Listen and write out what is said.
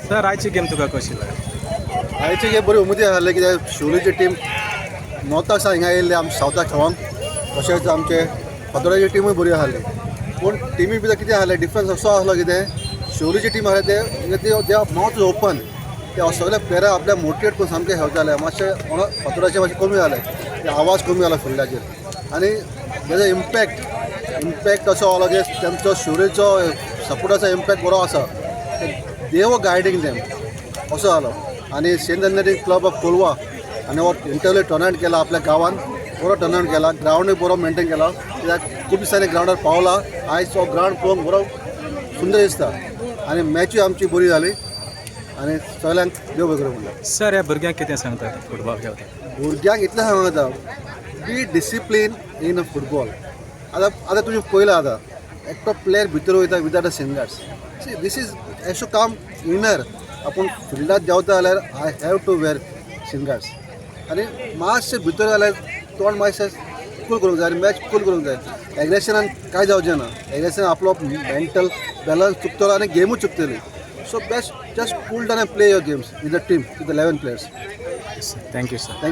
Sir, आयची game तुका कशी लागली? आयची गेम बरी उमेदी आहली, कित्याक शिवोलीची टीम नॉर्थाक सावन हिंगा येयल्ली आमच्या सावथाक खेळोंक. तशेंच आमचे फातोड्याची टिमूय बरी आहली. पूण टिमी भितर कितें आहलें, डिफरन्स असो आहलो, कितें शिवोलीची टीम आहले ते ते मावथ ओपन, ते सगळे प्लेयरां आपल्याक मोटिवेट करून सामकें खेळताले. मातशें फातोड्याचे मातशें कमी जालें, ते आवाज कमी जालो फिल्डाचेर आनी तेजो इम्पॅक्ट असो आहलो की तेमचो शिवोलीचो सपोर्टाचो इम्पॅक्ट बरो आसा. They were guiding them असो जालो. आनी saint Anthony club of Colva आनी हो इंटरव्यू टुर्नामेंट केला आपल्या गांवान, बरो टुर्नामेंट केला, ग्रावंडूय बरो मेंटेन केला, कित्याक खूब दिसांनी ग्रावंडार पावला. आयज हो ग्रावंड पळोवंक बरो सुंदर दिसता आनी मॅचूय आमची बरी जाली आनी सगल्यांक देव बरें करूं म्हणलें. सर, ह्या भुरग्यांक कितें सांगता फुटबॉल खेळटा? भुरग्यांक इतलें सांगूंक जाता, be discipline in a football. आतां तुमी पळयलां, आतां एकटो प्लेयर भितर वयता without a shin guards. See, this is has to come inner. आपूण फिल्डात देंवता जाल्यार I have to wear shin guards. आनी मातशें भितर जाल्यार तोंड मातशें कूल करूंक जाय आनी मॅच कूल करूंक जाय. एग्रेशनान कांय जावचें ना. एग्रेशन आपलो मेंटल बॅलन्स चुकतलो आनी गेमूच चुकतली. So best just cool down and play your games with the team, with 11 players. Thank you, sir. Thank you.